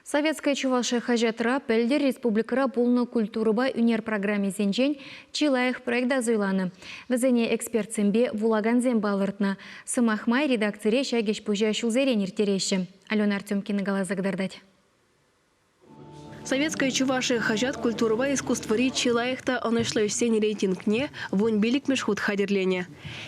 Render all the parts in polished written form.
Советская Чувашия хаҫатра пӗлтӗр республикӑра пулнӑ культурӑпа ӳнер программисенчен чи лайӑх проекта суйланӑ. Вӗсене экспертсемпе вулакансем палӑртнӑ. Сӑмах май, редакцире ҫак ӗҫ-пуҫа ҫулсерен ирттереҫҫӗ. Алена Артемкина каласа кӑтартать. Советская Чувашия хаҫат культурӑпа искусствӑри чи лайӑх та ӑнӑҫлӑ ӗҫсен рейтингне вунпиллӗкмӗш хут хатӗрленӗ.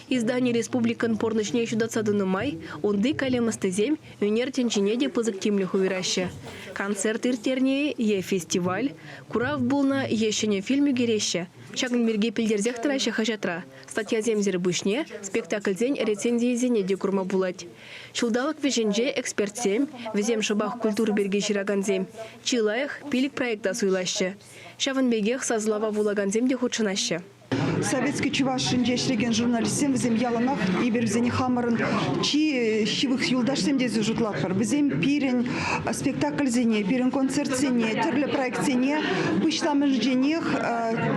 Издани республикӑн пурнӑҫне ҫутатса тӑнӑ май унти калем ӑстисем ӳнер тӗнчине те пысӑк тимлӗх уйӑраҫҫӗ. Концерт ирттернӗ-и е фестиваль, курав пулнӑ е ҫӗнӗ фильм ӳкереҫҫӗ. Ҫакӑн пирки пӗлтерсех тӑраҫҫӗ хаҫатра. Статьясемсӗр пуҫне спектакльсен рецензийӗсене те курма пулать. Ҫулталӑк вӗҫӗнче экспертсем, вӗсем шӑпах культура пирки ҫыракансем, чи лайӑх пилӗк проекта суйлаҫҫӗ. Ҫавӑн пекех сасӑлава вулакансем те хутшӑнаҫҫӗ. Советский Чувашинче ӗҫлекен журналистсем вӗсем яланах эпир вӗсене хамӑрӑн чи ҫывӑх юлташсем тесе шутлатпӑр. Вӗсем пирӗн спектакльсене, пирӗн концертсене, тӗрлӗ проектсене пуҫламӑшӗнченех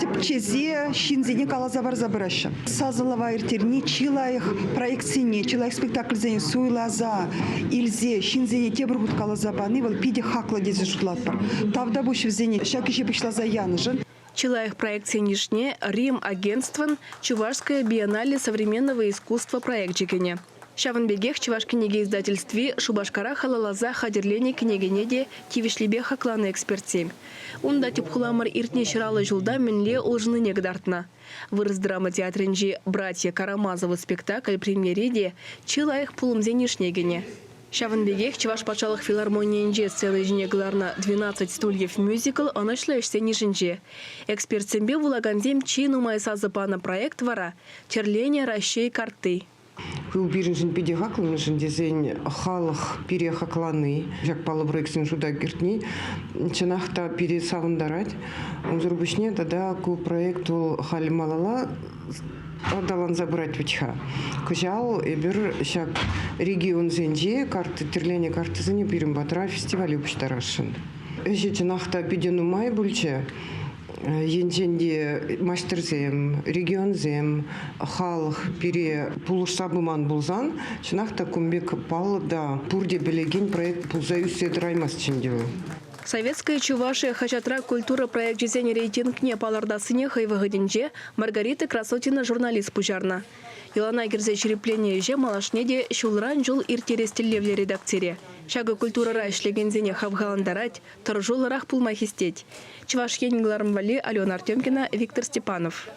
тӗпчесе ҫынсене каласа парса пыраҫҫӗ. Сасӑлава ирттерни чи лайӑх проектсене, чи лайӑх спектакльсене суйласа илсе ҫынсене тепӗр хут каласа пани вӑл питӗ хаклӑ тесе шутлатпӑр. Тавтапуҫ вӗсене ҫак ӗҫе пуҫласа янӑшӑн. Чи лайӑх проектсен йышне Рим агентствӑн «Чувашская биеннале современного искусства» проекчӗ кӗнӗ. Ҫавӑн пекех Чӑваш кӗнеке издательстви Шупашкара халалласа хатӗрленӗ кӗнекене те тивӗҫлипе хакланӑ экспертсем. Унта тӗп хуламӑр иртнӗ ҫӑраллӑ ҫулта мӗнле улшӑннине кӑтартнӑ. Вырӑс драма театрӗнчи «Братья Карамазовы» спектакль премьери те чи лайӑх пулӑмсен йышне кӗнӗ. Ҫавӑн пекех Чӑваш патшалӑх филармонийӗнче сцена ҫине кӑларнӑ «Двенадцать стульев» мюзикл ӑнӑҫлӑ ӗҫсен йышӗнче. Экспертсемпе вулакансем чи нумай сасӑ панӑ проект вара, Тӗрленӗ Раҫҫей картти. Ку пирӗншӗн питӗ хаклӑ, мӗншӗн тесен халӑх пире хаклани, ҫак паллӑ проектсен шута кӗртни чӑнах та пире савӑнтарать. Унсӑр пуҫне тата ку проект вӑл халь малалла аталанса пырать вӗт-ха. Кӑҫал эпир ҫак регионсенче карта, тӗрленӗ карттӑсене пирӗн патра фестивале пуҫтарасшӑн. Ӗҫӗ чӑнах та питӗ нумай пулчӗ. Енчен те маҫтӑрсем, регионсем, халӑх пире пулӑшса пыман пулсан, чӑнах та кун пек паллӑ та пурте пӗлекен проект пулса ӳссе тӑраймасть ӗнтӗ вӑл. «Советская Чувашия» хаҫатра культура проекчӗсен рейтингне палӑртассине хӑй вӑхӑтӗнче Маргарита Красотина журналист пуҫарнӑ. Йӑлана кӗрсе ҫирӗпленнӗ ӗҫе малашне те ҫулран-ҫул ирттерес тӗллевлӗ редакцире. Ҫакӑ культурӑра ӗҫлекенсене хавхалантарать, тӑрӑшуллӑрах пулма хистет. Чӑваш Ен кӑларӑм валли Алена Артемкина, Виктор Степанов.